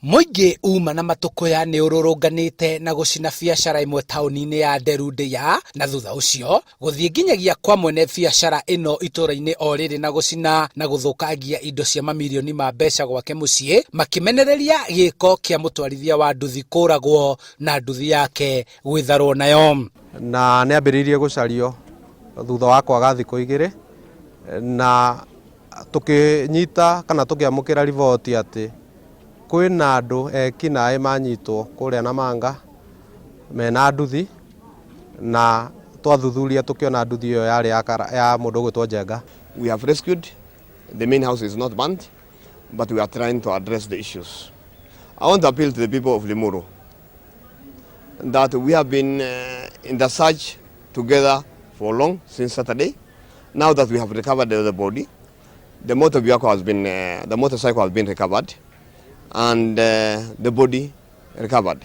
Mũingĩ uma na matũkũya nĩ ũrũrũnganĩte na gũcina biacara ĩmwe taũni-inĩ ya Nderu Ndĩa na thutha ũcio gũthiĩ nginyagia kwa mwene biacara ĩno itũra-inĩ o rĩrĩ na gũcina na gũthũkangia indo cia mamirioni ma mbeca gwake mũciĩ makĩmenereria gĩko kĩa mũtwarithia wa nduthi kũragwo na nduthi yake gwĩtharwo nayo. Na nĩ ambĩrĩirie gũcario thutha wa kwaga thikũ 2 na tũkĩnyita kana tũkĩamũkĩra riboti atĩ kwĩna andũ eki naĩ manyitwo kũrĩa Namanga mena nduthi, na twathuthuria tũkĩona nduthi ĩyo yarĩ ya mũndũ ũgwĩtwo Njenga. We have rescued, the main house is not burnt, but we are trying to address the issues. I want to appeal to the people of Limuru that we have been in the search together for long, since Saturday. Now that we have recovered the body, the motor vehicle has been, the motorcycle has been recovered, and the body recovered.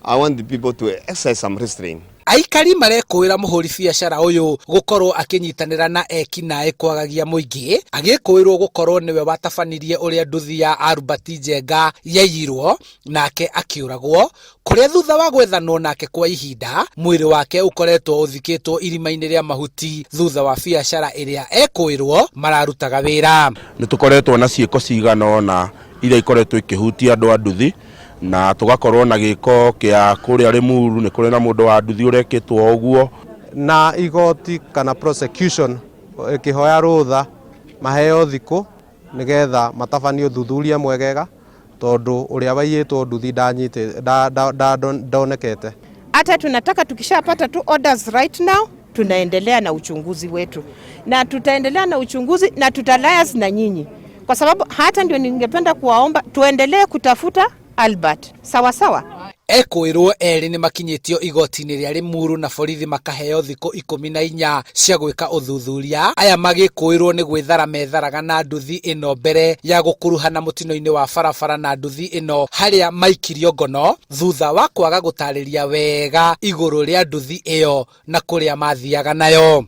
I want the people to exercise some restraint. Aikari marekũĩra mũhũri biacara ũyũ gũkorwo akĩnyitanĩra na eki naĩ kwagagia mũingĩ, agĩkũĩrwo gũkorwo nĩwe watabanirie ũrĩa nduthi ya Albert Njenga yaiyirwo nake akĩũragwo, kũrĩa thutha wa gwethanwo nake kwa ihinda mwĩrĩ wake ũkoretwo ũthikĩtwo irima-inĩ rĩa mahuti thutha wa biacara ĩrĩa ekũĩrwo mararutaga wĩra. Nĩ tũkoretwo na ciĩko cigana ũna iria ikoretwo ikĩhutia andũ a nduthi, na tũgakorwo na gĩko kĩa kũrĩa Limuru, nĩ kũrĩ na mũndũ wa nduthi ũrekĩtwo ũguo. Na igoti kana prosecution ĩkĩhoya rũtha maheo thikũ nĩgetha matabanie ũthuthuria mwegega, tondũ ũrĩa waiyĩtwo nduthi ndonekete. Hata tunataka tukishapata tu orders right now tunaendelea na uchunguzi wetu, na tutaendelea na uchunguzi na tutaliaise na nyinyi, kwa sababu hata ndio ningependa kuwaomba tuendelee kutafuta Albert. Sawa sawa. Ekũĩrwo erĩ nĩ makinyĩtio igoti-inĩ rĩa Limuru na borithi makaheo thikũ 14 cia gwĩka ũthuthuria. Aya magĩkũĩrwo nĩ gwĩthara metharaga na nduthi ĩno mbere ya gũkuruhana mũtino-inĩ wa barabara na nduthi ĩno harĩa maikirio ngono thutha wa kwaga gũtarĩria wega igũrũ rĩa nduthi ĩyo na kũrĩa mathiaga nayo.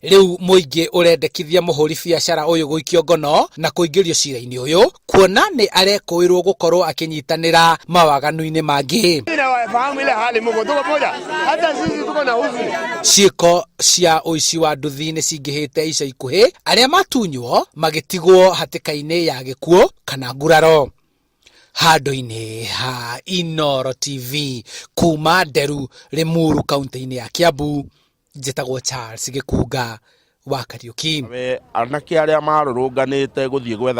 Rĩu mũingĩ ũrendekithia mũhũri biacara ũyũ gũikio ngono na kũingĩrio cira-inĩ ũyũ kuona nĩ arekũĩrwo gũkorwo akĩnyitanĩra mawaganu-inĩ mangĩ. Ciĩko cia ũici wa nduthi nĩ cingĩhĩte ica ikuhĩ, arĩa matunywo magĩtigwo hatĩka-inĩ ya gĩkuũ kana nguraro. Handũ-inĩ ha Inooro TV kuma Nderu, Limuru, kaunti-inĩ ya Kiambu, njĩtagwo Charles Gĩkunga wa Kariũki. Anake arĩa marũrũnganĩte gũthiĩ gwetha